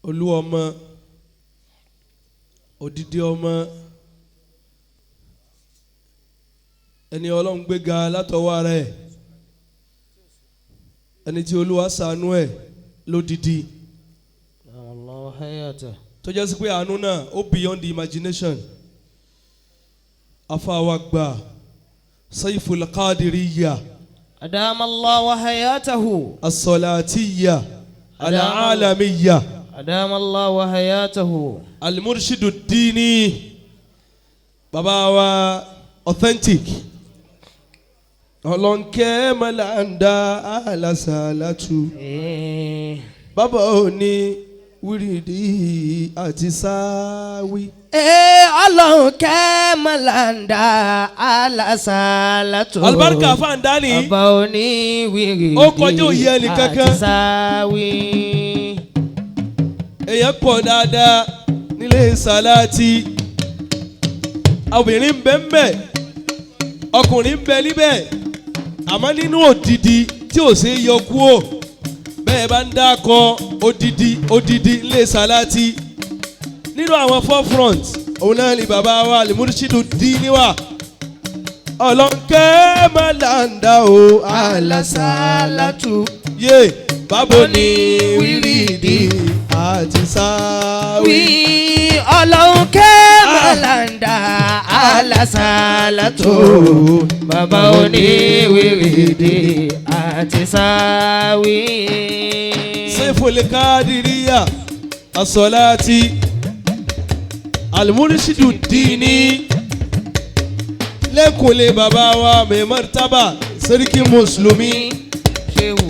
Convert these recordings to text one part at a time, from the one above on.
Olúọmọ odidi ọmọ ẹni Ọlọ́run gbéga látọwọ́ ara ẹ̀ ẹni tí Olúwa ṣàánú ẹ̀ lódidi tó jẹ́ sí pé àánú náà ó beyond the imagination. Afáwa gbà Saiful Qadiriyya أدام الله وحياته as-salatiyya al-alamiyya أدام الله وحياته al-murshidu dini bàbá wa authentic ọlọ́nkẹ́ mọ́láńdá alásàlátù bàbá òní wíìrìdì àti sáwí. Ee, Ọlọ́run kẹ́ mọ́láńdà alásàlátù. Alibarika fàǹdání. Bàbá òní wíìrìdì Ó kọjá òye ẹnìkankan. àti sáwí. Èèyàn pọ̀ dáadáa nílé sàláàtì, obìnrin ń bẹ ń bẹ, ọkùnrin ń bẹ níbẹ̀, àmọ́ nínú òdìdí tí ò ṣe é yọ kúò bẹ́ẹ̀ bá ń dákọ odidi odidi nílé sàláàtì nínú àwọn forefront òun náà ni bàbá wa alimurishidu dín níwà ọlọ́nkẹ́ mọ́láńdà o alásàlátù yé bábo ni wíìrìdì àti sáwí. Wí Ọlọ́run kẹ́ mọ́láńdà alásàlátù. Bàbá òní wíìrìdì àti sáwí. Saiful Qadiriyya as-salati alimurishidu dini lẹ́kùnlé bàbá wa mai martaba sẹ́ríkì mùsùlùmí Ṣéwù.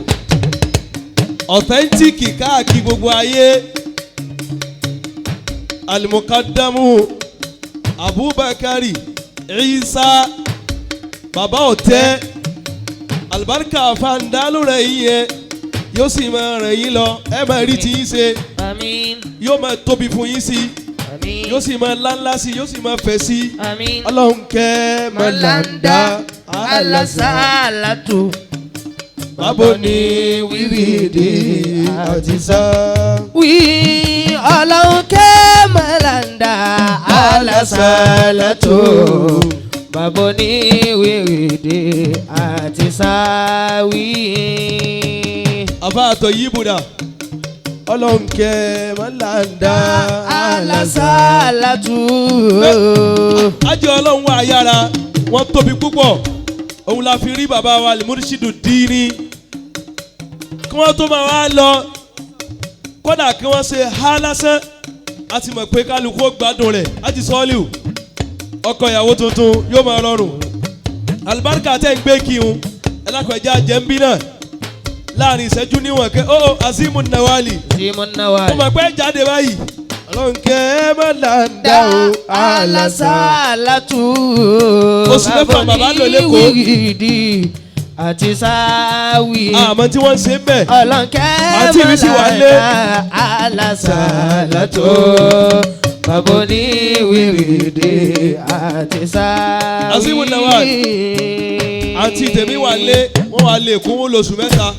authentic káàkiri gbogbo ayé alimukadamu Abubakari Isa bàbá ọ̀tẹ́ alibarika fandalu rẹ̀ yín yẹn yóò sì máa ràn yín lọ, ẹ máa rí tí yín ṣe. Àmín. Yóò máa tóbi fún yín sí, Àmín. yóò sì máa ńláńlá sí, yóò sì máa fẹ̀ sí. Àmín. Ọlọ́run kẹ́ mọ̀láńdá alásàlátù. bábo ni wíìrìdì àti sá. Wí Ọlọ́run kẹ́ mọ̀láńdà alásàlátù. Bàbá ní wíìrìdì àti sáwí. Àfa àtọ̀ yìí bùdà Ọlọ́run kẹ́ mọ̀láńdá Alásàlátù. Ajé Ọlọ́run wà yára wọ́n tóbi púpọ̀, òun la fi rí bàbá wa alimurishidu díní kí wọ́n tó máa wá lọ, kódà kí wọ́n ṣe há lásán a ti mọ̀ pé kálukú ó gbádùn rẹ̀. Á ti sọ́ọ́lì ọkọ ìyàwó tuntun yóò máa rọrùn. Alibarika tẹ́ ń gbé kí n ẹlákọ̀ọ́jà jẹ́ ń bí náà láàrin ìṣẹ́jú níwọ̀n kẹ́ ó Azeem Nawali Zimu Nawali. mo mọ̀ pé jáde báyìí Ọlọ́run kẹ́ mọ̀ láńdá o Alásàlátù. Oṣù mẹ́fà bàbá lò lẹ́kọ̀ọ́. Wíìrìdì àti sáwí. Àmọ́ tí wọ́n ń ṣe ń bẹ̀. Ọlọ́nkẹ́ Àǹtí mi sì wà lé. Alásàlátù. Bàbá ní wíìrìdì àti sáwí. Azeem Nawal. Àǹtí tèmi wà lé, wọ́n wà lé kún lóṣù mẹ́ta.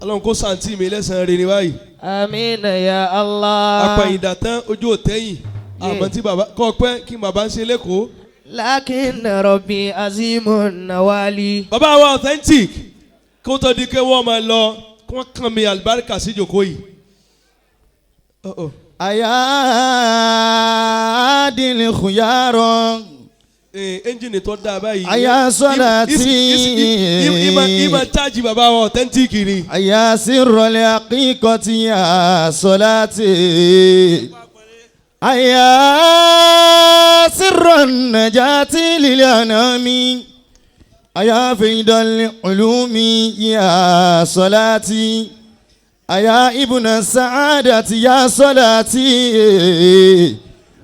Ọlọ́run kó sàǹtì mi lẹ́sàn-án rere báyìí. Amina ya Allah. Apẹ̀yìndà tán ojú òtẹ́yìn àmọ́ tí bàbá kọ́ pẹ́ kí bàbá ń ṣe lẹ́kọ̀ọ́. Lakin Rabbi Azeem Nawali. Bàbá wa authentic kó tó di pé wọ́n máa lọ kí wọ́n kàn mí àlùbáríkà sí ìjòkó yìí. Oh, oh. Ayadil khuyaro. Ẹ́ńjìnì tó dáa báyìí. Aya salati. Ìmọ̀ chájì bàbá wa authentic ni. Aya sirrul haqiqati ya salati. Aya sirrun najati lil anami. Aya fidal ulumi ya salati. Aya ibna sa'adati ya salati.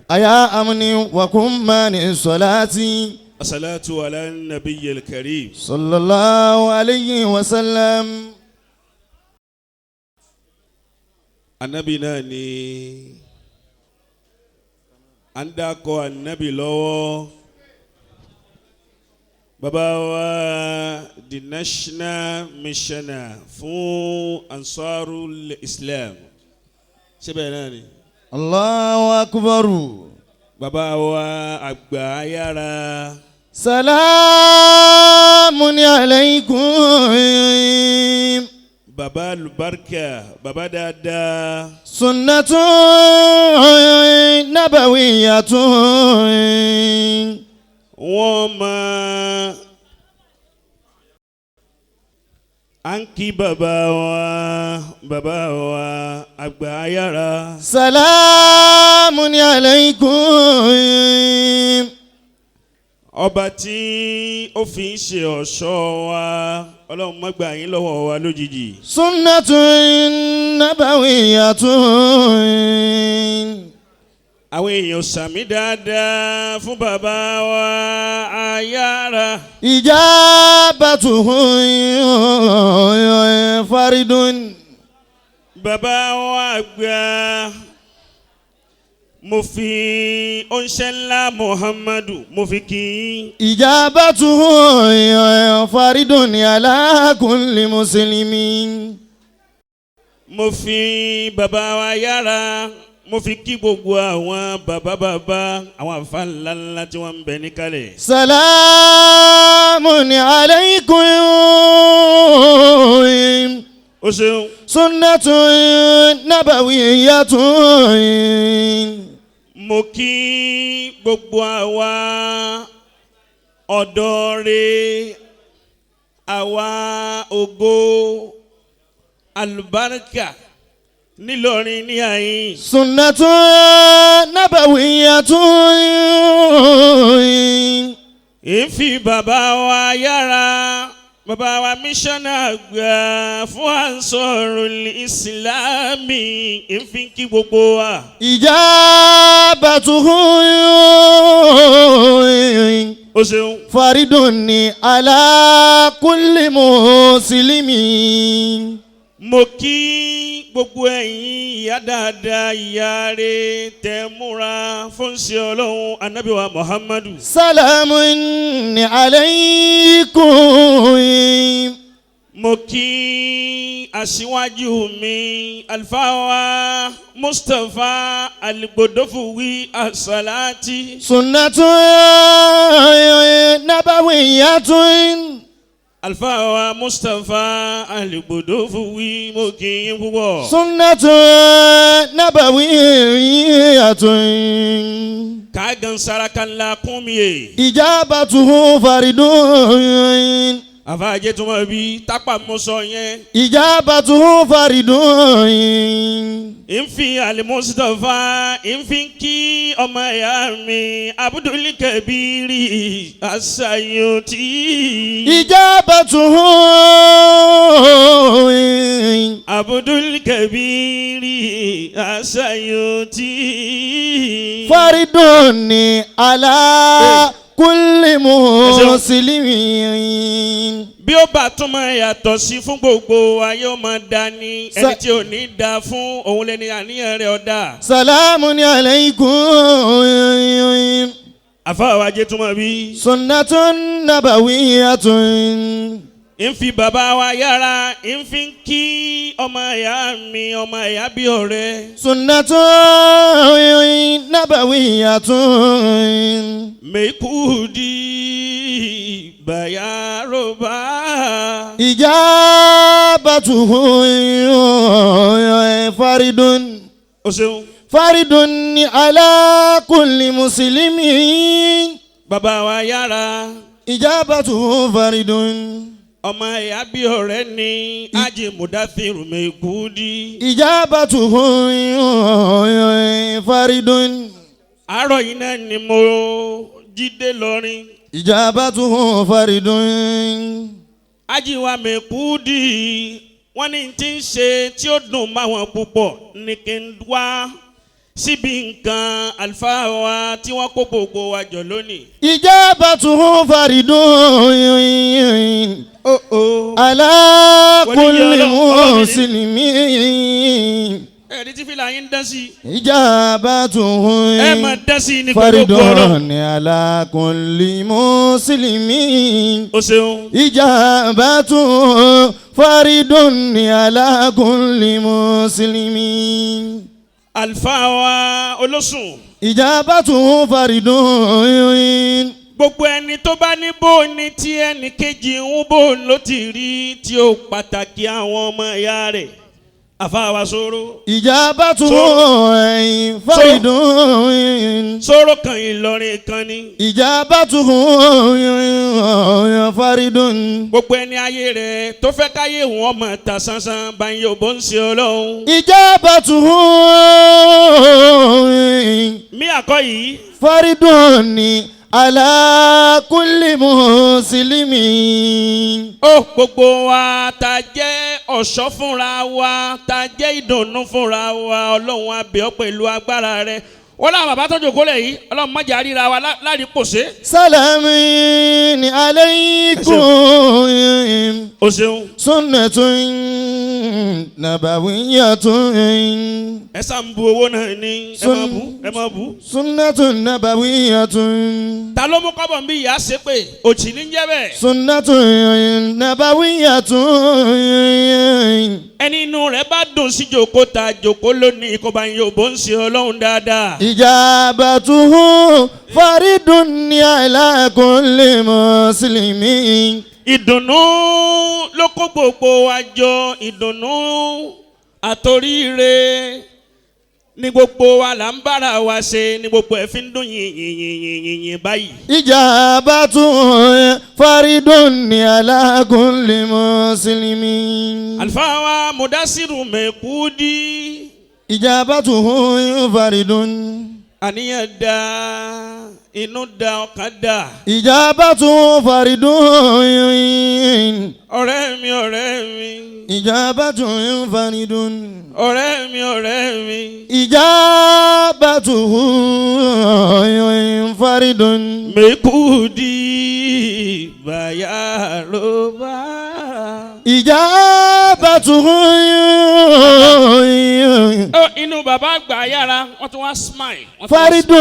Aya amni wa kummani salati. الصلاة على النبي الكريم. صلى الله عليه وسلم. Anabi náà ni à ń dákọ̀ anabi lọ́wọ́. Bàbá wa the national missioner fún Ansarul Islam Síbẹ̀ náà ni. Allahu akbar. Bàbá wa àgbà yára. Salamun alaykum. Bàbá alubarika, bàbá dáadáa. Sunnatun nabawiyatun. Wọ́n máa à ń kí bàbá wa, bàbá wa àgbà yára. Salamun alaykum. Ọba tí ó fi ń ṣe ọ̀ṣọ́ wa, Ọlọ́run má gbà yín lọ́wọ́ wa lójijì. Sunnatun nabawiyatun. Àwọn èèyàn sàmì dáadáa fún bàbá wa ayára. Ijabatuhu faridun. Bàbá wa àgbà, mo fi oúnṣẹ́ ńlá Muhammadu mo fi kí yín. Ijabatuhu faridun ala kulli muslimin. Mo fi bàbá wa yára, mo fi kí gbogbo àwọn bàbá bàbá, àwọn àfa ńlá ńlá tí wọ́n ń bẹ níkàlẹ̀. Salamun alaykum. Ó ṣeun. Sunnatun nabawiyatun. Mo kí gbogbo àwa ọ̀dọ́ rẹ̀, àwa ògo alùbáríkà nílọrin ní àyín. Sunnatun nabawiyatun. Ìfi bàbá wa yára, bàbá wa mísánná àgbà fún Ansarul Ìsìlámì, ìfi kí gbogbo wa. Ijabatuhu Ó ṣeun. faridun ala kulli muslimin. Mo kí gbogbo ẹ̀yin ìyá dáadáa, ìyá rẹ̀ tẹ́ múra fún ṣe Ọlọ́run Ànábì wa Muhammadu. Salamun alaykum. Mo kí aṣíwájú mi, Alfawa Mustapha Aligbodofuwi Asalati. Sunnatun nabawiyatun. Alfawa Mustapha Aligbodofuwi, mo kí yín púpọ̀. Sunnatun nabawiyatun. Kágan saraka ńlá kún mi yé. Ijabatuhu faridun. Àfàjẹ́ tó máa bí tápà mọ́ sọ yẹn. Ijabatuhu faridun. Nfi Alimustafa nfi kí ọmọ ìyá mi Abudul Kabiri Asayoti. Ijabatuhu Abudul Kabiri Asayoti. Faridun ala kulli muslimin. Bí ó bá tún máa yàtọ̀ sí fún gbogbo wa, yóò máa da ni ẹni tí ò ní da fún òun lẹni àníyàn rẹ̀ ọ̀dà. Salamun alaykum. Àfáà ajé tún máa bí. Sunnatun nabawiyatun. Nfi bàbá wa yára, nfi kí ọmọ ìyá mi, ọmọ ìyá bí ọ̀rẹ́. Sunnatun nabawiyatun. Mekudi bayaroba. Ijabatuhu faridun. O ṣeun. Faridun ala kulli muslimin. Bàbá wa yára. Ijabatuhu faridun. Ọmọ ìyá bí ọ̀rẹ́ ni Ájì Mudathiru Mekudi. Ijabatuhu faridun. Àárọ̀ yìí náà ni mo jíde lọrin. Ijabatuhu faridun. Ájì wa Mekudi, wọ́n ní tí ń ṣe tí ó dùn máwọn púpọ̀ ní kí n wá síbi nǹkan àlùfáà wa tí wọ́n kó gbogbo wa jọ lónìí. Ijabatuhu faridun. Ala kulli muslimin. Ẹ̀rí tí fìlà yín ń dán sí. Ijabatuhu Ẹ máa dán sí ní pẹ̀lú ògo Ọlọ́run. faridun ala kulli muslimin. O ṣeun. Ijabatuhu faridun ala kulli muslimin. Àlùfáà wa olóṣùn. إجابته فرد. Gbogbo ẹni tó bá ní bó ni tí ẹnì kejì ń bó ló ti rí tí ó pàtàkì àwọn ọmọ ìyá rẹ̀ àfáà wa sọ̀rọ̀. إجابته فرد. Sọ̀rọ̀ kan Ìlọrin kan ni. إجابته فرد. Gbogbo ẹni ayé rẹ̀ tó fẹ́ káyé wọn mọ̀ ta sánsán báyìí ò bó ń ṣe ọlọ́run. إجابته Mí àkọ́ yìí. فرد على كل مسلم. Ó gbogbo wa ta jẹ́ ọ̀ṣọ́ fúnra wa, ta jẹ́ ìdùnnú fúnra wa, ọlọ́run á bẹ̀ ọ́ pẹ̀lú agbára rẹ̀. Wọ́n láwọn bàbá tó jòkó lẹ̀ yìí, ọlọ́run má jẹ́ àríra wa láàrin pòṣé. سلام عليكم. O ṣeun. سنة نبوية. Ẹ sá ń bu owó náà ní ẹ máa bu, ẹ máa bu. سنة نبوية. Ta ló mú kọ́bọ̀ ń bí ìyá ṣe pé òjì ní jẹ́ bẹ́ẹ̀. سنة نبوية. Ẹni inú rẹ̀ bá dùn sí jòkó ta jòkó lónìí kó bá ń yóò bó ń ṣe ọlọ́run dáadáa. إجابته فرد على كل مسلم. Ìdùnnú ló kó gbogbo wa jọ, ìdùnnú àtòríire ní gbogbo wa là ń bára wa ṣe ní gbogbo ẹ̀ fi ń dùn yìn yìn yìn yìn yìn yìn báyìí. إجابته فرد على كل مسلم. Àlùfáà wa Mudasiru Mẹ́kúdí. إجابته فرد. Àníyàn da, inú da, ọkàn da. إجابته فرد. Ọ̀rẹ́ mi, ọ̀rẹ́ mi. إجابته فرد. Ọ̀rẹ́ mi, ọ̀rẹ́ mi. إجابته فرد. Mẹ́kúdí bàyà ló bá. إجابته. Ó inú bàbá àgbà yára, wọ́n tún wá smile. Wọ́n tún wá فرد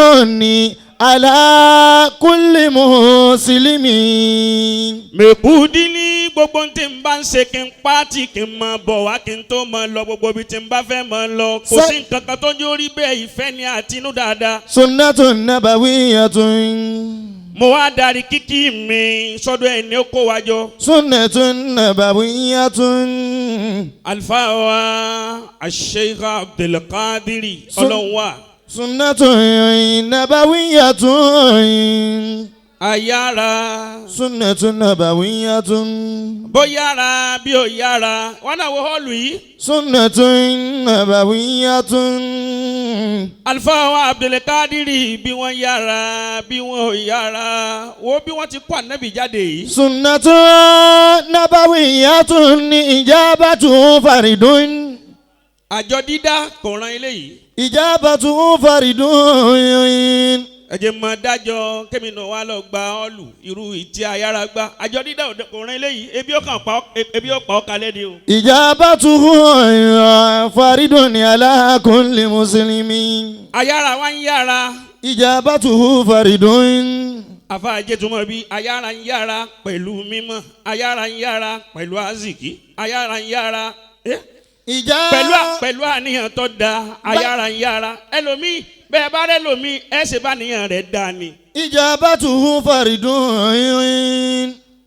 على كل مسلم. Mèkúdí ní gbogbo tí n bá ń ṣe kí n pàtì kí n máa bọ̀ wá kí n tó máa lọ gbogbo ibi tí n bá fẹ́ máa lọ kò sí nǹkan kan tó ń jórí bẹ́ẹ̀, ìfẹ́ ni àti inú dáadáa. سنة نبوية. Mo wá darí kíkí mi sọ́dọ̀ ẹni ó kó wa jọ. سنة نبوية. Àlùfáà wa Sheikh Abdulkadiri ọlọ́run wa. سنة نبوية. Ayára. سنة نبوية. Bó yára bí ó yára wọn náà wo hall yìí. سنة نبوية. Àlùfáà wa Abdulkadiri bí wọ́n yára bí wọ́n ò yára wo bí wọ́n ti kó ànábì jáde yìí. سنة نبوية إجابته فرد. Àjọ dídá kò ran eléyìí. إجابته فرد. Ẹ jẹ́ máa dájọ́ kémi náà wá lọ gba hall irú ìtí ayára gbá àjọ dídá kò ran eléyìí, ebi ó kàn pa ọ́, ebi ó pa ọ́ kalẹ̀ ni o. إجابته فرد على كل مسلم. Ayára wa ń yára. إجابته فرد. Àfàjẹ́ tó mọ̀ bí ayára ń yára pẹ̀lú mímọ́, ayára ń yára pẹ̀lú azìkí, ayára ń yára pẹ̀lú àníyàn tó da, ayára ń yára ẹlòmíì bẹ́ẹ̀ bá rẹ lòmíì ẹ ṣe bá níyàn rẹ̀ da ni. إجابته فرد.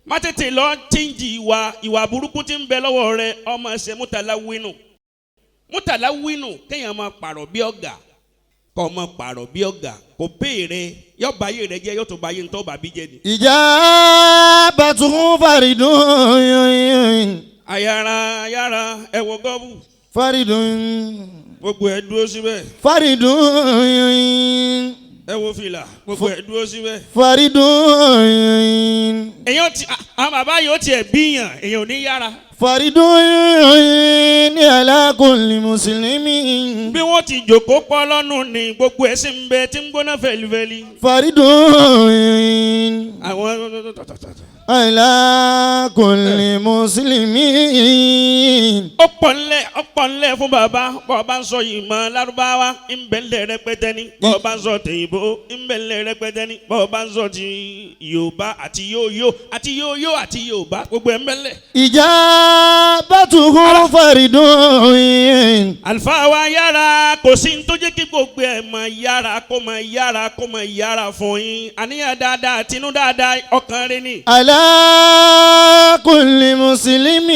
Má tètè lọ chíǹjì ìwà burúkú tí ń bẹ lọ́wọ́ rẹ, ọmọ ẹsẹ̀ mútàlá wínú mútàlá wínú kéèyàn máa pààrọ̀ bí ọ̀gá kọ́ ọmọ pààrọ̀ bí ọ̀gá kò béèrè yóò bá ayé rẹ jẹ́, yóò tó bá ayé ntọ́ bàbí jẹ́ ni. إجابته فرد. Ayára ayára ẹ wọ gọ́bù. فرد. Gbogbo ẹ dúró síbẹ̀. فرد. Ẹ wo fìlà, gbogbo ẹ dúró síbẹ̀. فرد. Èèyàn ti àwọn bàbá yóò tiẹ̀ bíyàn, èèyàn ò ní yára. فرد على كل مسلم. Bí wọ́n ti jòkó pọ́ lọ́nù ni gbogbo ẹ̀ sì ń bẹ tí ń gbóná fẹlifẹli. فرد. Àwọn على كل مسلم. Ó pọ̀ ńlẹ̀, ó pọ̀ ńlẹ̀ fún bàbá. Bọ́ọ̀ bá ń sọ ìmọ̀ lárúbáwá, ń bẹ ńlẹ̀ rẹpẹtẹ ni. Bọ́ọ̀ bá ń sọ tèyìnbó, ń bẹ ńlẹ̀ rẹpẹtẹ ni. Bọ́ọ̀ bá ń sọ ti Yorùbá àti yóyó àti yóyó àti Yorùbá, gbogbo ẹ̀ ń bẹ ńlẹ̀. إجابته فرد. Àlùfáà wa yára, kò sí ní tó jẹ́ kí gbogbo ẹ̀ máa yára, kó máa yára, kó máa yára fún yín. Àníyàn dáadáa, tinú dáadáa, ọkàn rẹ ni. على كل مسلم.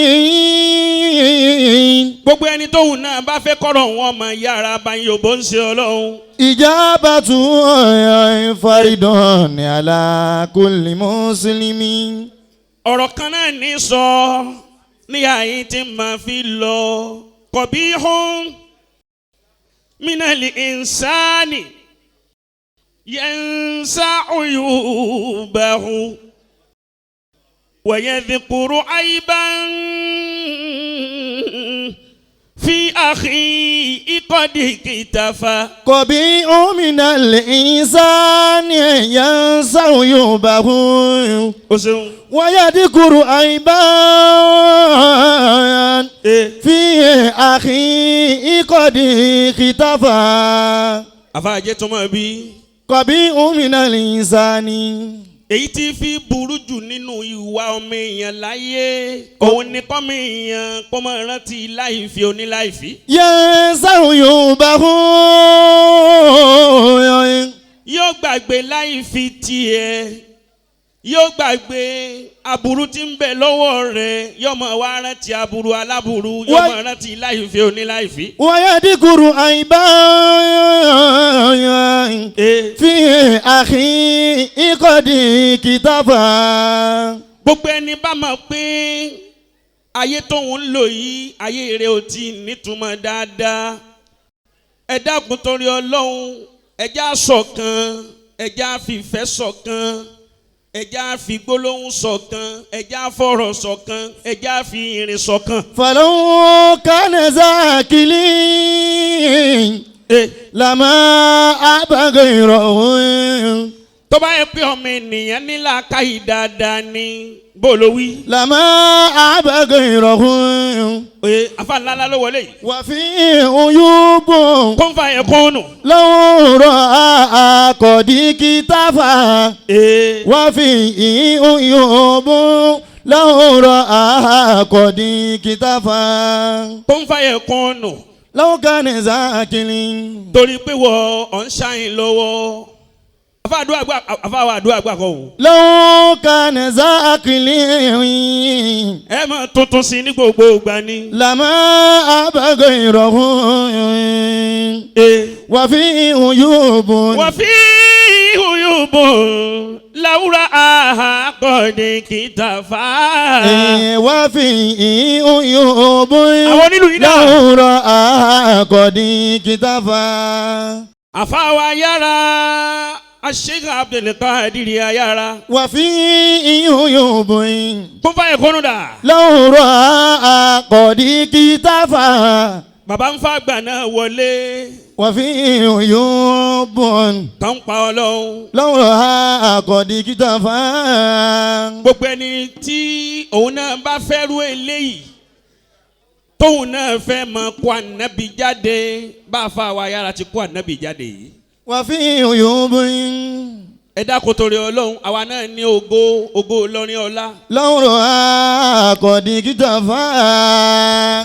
Gbogbo ẹni tóun náà bá fẹ́ kọ́rọ̀ wọn máa yára bá yín yòbó ń ṣe Ọlọ́run. إجابته فرد على كل مسلم. Ọ̀rọ̀ kan náà ní sọ ní àyín tí màá fi lọ. قبيح من الإنسان ينسى عيوبه ويذكر عيبا في أخيه قد اكتفى. قبيح من الإنسان ينسى عيوبه O ṣeun. ويذكر عيبا في أخيه قد اختفى. Àfàjẹ́ tó máa bí. قبيح من الإنسان. Èyí tí fi burú jù nínú ìwà ọmọ èèyàn láyé òun ni kọ́mọ èèyàn kó máa rántí láìfi oníláìfi. ينسى عيوبه. Yóò gbàgbé láìfi tiẹ̀, yóò gbàgbé aburú tí ń bẹ lọ́wọ́ rẹ̀, yóò máa wá rántí aburú aláburú, yóò máa rántí láìfi oníláìfi. ويذكر عيبا في أخيه قد اختفى. Gbogbo ẹni bá mọ̀ pé ayé tóun ń lò yìí, ayé rẹ̀ ò tí ì nítumọ̀ dáadáa, ẹ dákun torí Ọlọ́run, ẹ já ṣọ̀kan, ẹ já fìfẹ́ ṣọ̀kan, ẹ já fi gbólóhùn ṣọ̀kan, ẹ já fọ̀rọ̀ ṣọ̀kan, ẹ já fi ìrìn ṣọ̀kan. فلو كان ذا عقل لما عاب غيره. Tó bá yẹ pé ọmọ ènìyàn ní làákàyè dáadáa ni, bó ló wí. لما عاب غيره. Oye, afa ńlá ńlá ló wọlé yìí. وفي عيوب Kó ń fa ẹ̀kún nù. لو رأى قد اكتفى. وفي عيوب لو رأى قد اكتفى. Kó ń fa ẹ̀kún nù. لو كان ذا عقل. Torí pé wọ ọ̀ ń ṣàyìn lọ́wọ́. Afa àdúrà gbà, afa wa àdúrà gbà kọ́ o. لو كان ذا عقل. Ẹ máa tuntun sí ní gbogbo ìgbà ni. لما عاب غيره. وفي عيوب. وفي عيوب لو رآها قد اكتفى. وفي عيوب Àwọn onílù yìí náà. لو رآها قد اكتفى. Àfáwa yára, Sheikh Abdulkadir yára. وفي عيوب Kún fáyẹ̀ kúnnú dà. لو رآها قد اكتفى. Bàbá ń fa àgbà náà wọlé. وفي عيوب Tó ń pa Ọlọ́run. لو رآها قد اكتفى. Gbogbo ẹni tí òun náà bá fẹ́ rú eléyìí, tóun náà fẹ́ máa kó ànábì jáde, bá a fa àwa yára ti kó ànábì jáde yìí. وفي عيوب Ẹ dákun torí Ọlọ́run, àwa náà ní ògo, ògo Ìlọrin ọlá. لو رآها قد اكتفى.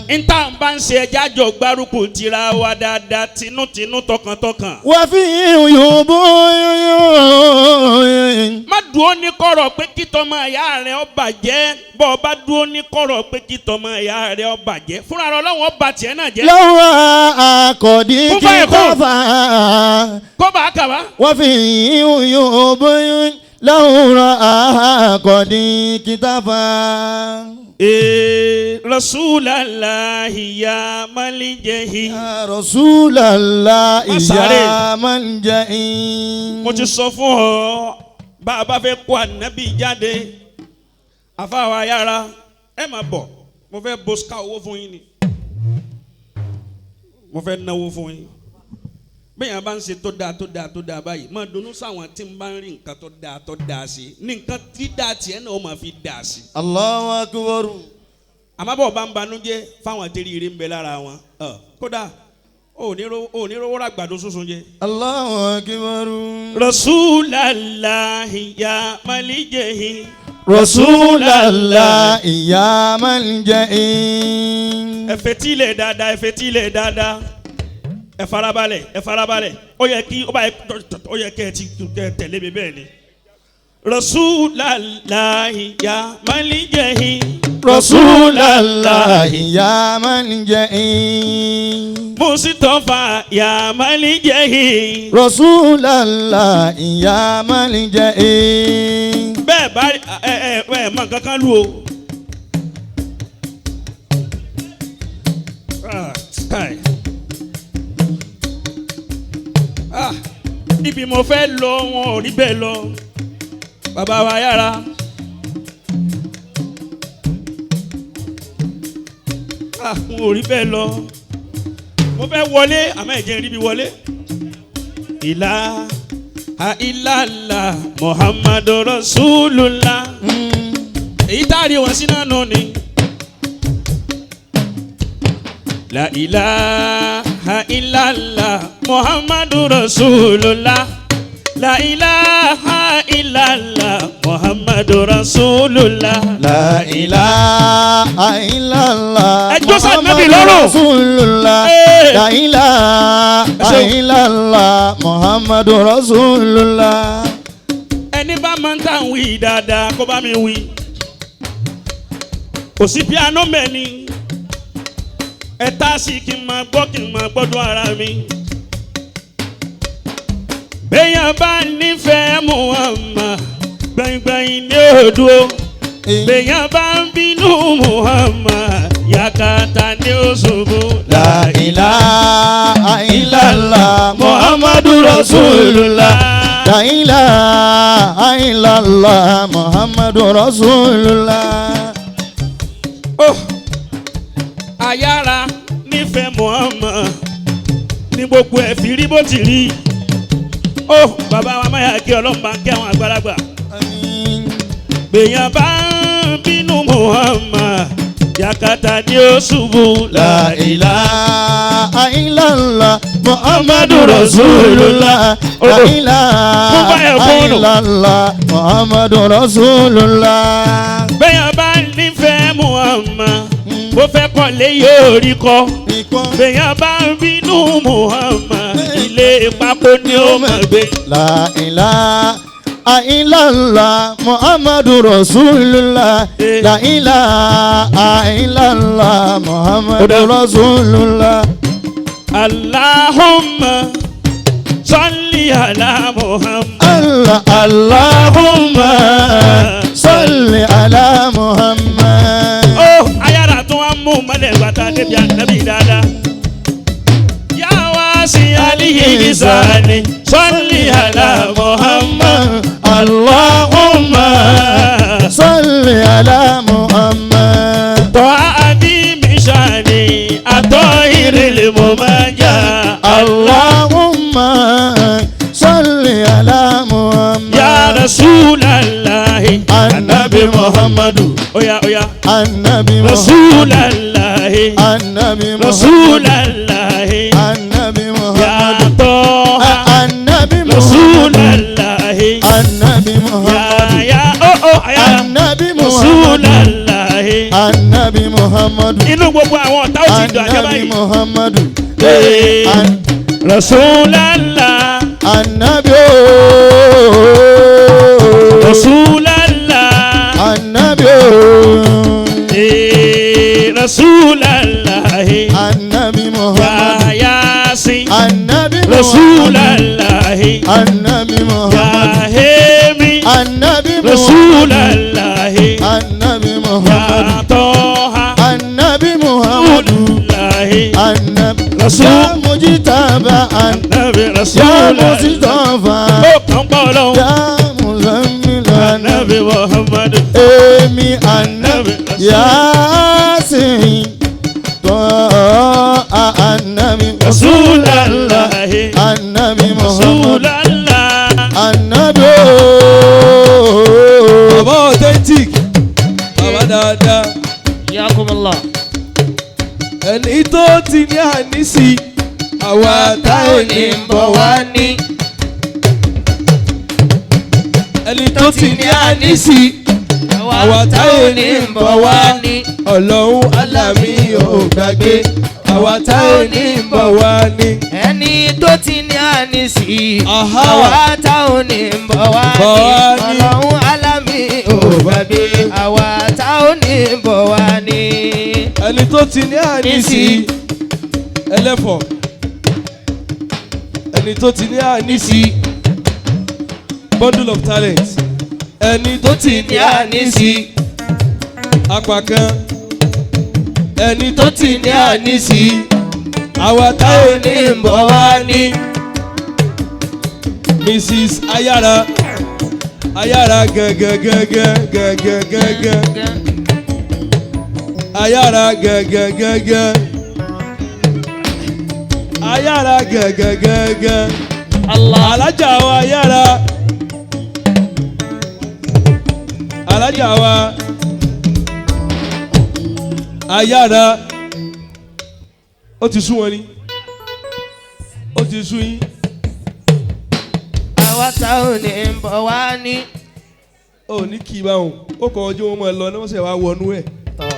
Níta bá ń ṣe, ẹja jọ gbárùkù tira wa dáadáa, tinútinú, tọkàntọkàn. وفي عيوب Má dúró ní kọ̀rọ̀ pé kí tọmọ ìyá rẹ̀ ó bàjẹ́. Bọ́ ọ bá dúró ní kọ̀rọ̀ pé kí tọmọ ìyá rẹ̀ ó bàjẹ́, fúnra rẹ̀ Ọlọ́run ó bà tiẹ̀ náà jẹ́. لو رآها قد Kún fáyẹ̀ kún. اكتفى. Kó bá a kà wá. وفي عيوب لو رآها قد اكتفى. Ee, Rasulallahi ya malijahi. يا رسول الله. Má sáré. يا ملجئي. Mo ti sọ fún ọ, bá a bá fẹ́ kó ànábì jáde, àfàwọn ayára, ẹ máa bọ̀, mo fẹ́ bosca owó fún yín ni, mo fẹ́ náwó fún yín. Bẹ́ẹ̀ yẹn bá ń ṣe tó dáa tó dáa tó dáa báyìí, máa dunnú sáwọn tí ń bá ń rí nǹkan tó dáa tó dáa sí, ní nǹkan tí dáa tiẹ̀ náà ó máa fi dáa sí. Allahu akbar. Àmọ́ bọ̀ bá ń banújẹ́ fáwọn tẹ́lẹ̀ ire ń bẹ lára wọn, kódà ò ní rówó rà gbàdo sunsun jẹ. Allahu akbar. Rasulallahi ya malijehi. Rasulallah ya malja'i. Ẹ fetílẹ̀ dáadáa, ẹ fetílẹ̀ dáadáa, ẹ farabalẹ̀, ẹ farabalẹ̀. Ó yẹ kí ó bá ó yẹ kẹ́ ẹ ti kẹ́ ẹ tẹ̀lé mi bẹ́ẹ̀ ni. Rasulallahi ya malijehi. Rasulallah ya malja'i. Mustapha ya malijehi. Rasulallah ya malja'i. Bẹ́ẹ̀ bá ẹ ẹ ẹ mọ nǹkan kan lù o. Ah, kai. Ah, ibi mo fẹ́ lọ wọn ò rí bẹ́ẹ̀ lọ. Bàbá wa yára. Ah, wọn ò rí bẹ́ẹ̀ lọ. Mo fẹ́ wọlé àmọ́ ẹ̀jẹ̀ ń rí mi wọlé. Ìlà ilàlá Muhammadu Rasulullah. Èyí tá a rí wọn sí náà nù ni. La ilaha illallah Muhammadu Rasulullah. La ilaha illallah Muhammadu Rasulullah. La ilaha illallah Ẹ jó sí Ànábì lọ́rùn. Rasulullah. Ee. La ilaha Ẹ ṣeun. illallah Muhammadu Rasulullah. Ẹni bá máa ń tà ń wí dáadáa kó bá mi wí. Kò sí piano mẹ́ni. Ẹ tá sí kí n máa gbọ́ kí n máa gbọ́dọ̀ ara mi. Béèyàn bá nífẹ̀ẹ́ Muhammad gbẹ̀ngbẹ̀yìn ní òdúró. Béèyàn bá ń bínú Muhammad yakata ní òṣogbo. La ilaha illallah Muhammadu Rasulullah. La ilaha illallah Muhammadu Rasulullah. Oh, ayára nífẹ̀ẹ́ Muhammad ní gbogbo ẹ̀ fi rí bó ti rí. Oh, bàbá wa máa yà kí ọlọ́run bá ń kí àwọn àgbàlagbà. Àmín. Gbèyàn bá ń bínú Muhammad yakata ní ó ṣubú. La ilaha illallah Muhammadu Rasulullah. La ilaha illallah Muhammadu Rasulullah. Gbèyàn bá ń nífẹ̀ẹ́ Muhammad bó fẹ́ kọ́lé yóò rí kọ́. Gbèyàn bá ń bínú Muhammad ilé pákó ni ó máa gbé. La ilaha illallah Muhammadu Rasulullah. La ilaha illallah Muhammadu Rasulullah. Allahumma salli ala Muhammad. Allah Allahumma salli ala Muhammad. Ó ayára tó wá mú mọ́lẹ̀ bàtà débi ànábì dáadáa. Yá wá sí aliyi sani salli ala Muhammad. Allahumma salli ala Muhammad. Tọ́ àbí mi sani àtọ́ ìrìlẹ̀ mo máa jà. Allahumma salli ala Muhammad. Ya Rasulallahi. Annabi Muhammadu. Oya oya. Annabi Muhammadu. Rasulallahi. Annabi Muhammadu. Rasulallahi. Annabi Ya Muhammadu. Toha. Annabi Muhammadu. Rasulallahi. Annabi Ya Muhammadu. ya oh oh ya. Annabi Muhammadu. Rasulallahi. Annabi Muhammadu. Inú gbogbo àwọn ọ̀tá ó ti dùn àjẹ́ Annabi báyìí. Muhammadu. Ee. Rasulallah. Annabi ooo. Rasulallah. Annabi ooo. Ee, Rasulallah. Annabi Muhammadu. Ya Yasin. Annabi Muhammadu. Rasulallah. Annabi Ya Muhammadu. Hemi. Annabi Muhammadu. Rasulallah. Annabi Ya Muhammadu. Toha. Annabi Muhammadu. Rasulallah. Annabi Rasul- Ya Mujtaba. Nabi Ya Rasulallah. Mustafa. Ó kàn pọ̀ lọ́wọ́. Ya Muzammil. Nabi Muhammad. Èmi Annabi. Yasin. Tọ́ Annabi. Anabi Rasulallah. Anabi Muhammad. Rasulallah. Anabi ooo. Bàbá authentic, bàbá dáadáa. Yakumullah. Ẹni tó ti ní ànísì, àwa tá ò ní ń bọ̀ wá ní. Ẹni tó ti ní ànísì, àwa tá ò ní ń bọ̀ wá ní. Ọlọ́run alámì ò gbàgbé, àwa tá ò ní ń bọ̀ wá ní. Ẹni tó ti ní ànísì, Aha. àwa táwọn ní ń bọ̀ wá Bọ̀ ní. wá ní. Ọlọ́run alámì ò gbàgbé, àwa táwọn ní ń bọ̀ wá ní. Ẹni tó ti ní ànísì, ẹlẹ́fọ̀. Ẹni tó ti ní ànísì, bundle of talent. Ẹni tó ti ní ànísì, apá kan. Ẹni tó ti ní ànísì, àwa táwọn ní ń bọ̀ wá ní. Mrs Ayára, Ayára gangan gangan gangan gangan, Ayára gangan gangan, Ayára gangan gangan. Allah. Alájà wa Ayára, alájà wa Ayára, ó ti sú wọn ni, ó ti sú yín. Àwa táwọn ní ń bọ̀ wá ní. Ó ní kí i báwọn ó kọ ọjọ́ wọn mọ̀ ẹ lọ ní wọ́n sì wá wọnú ẹ̀. Tọ́.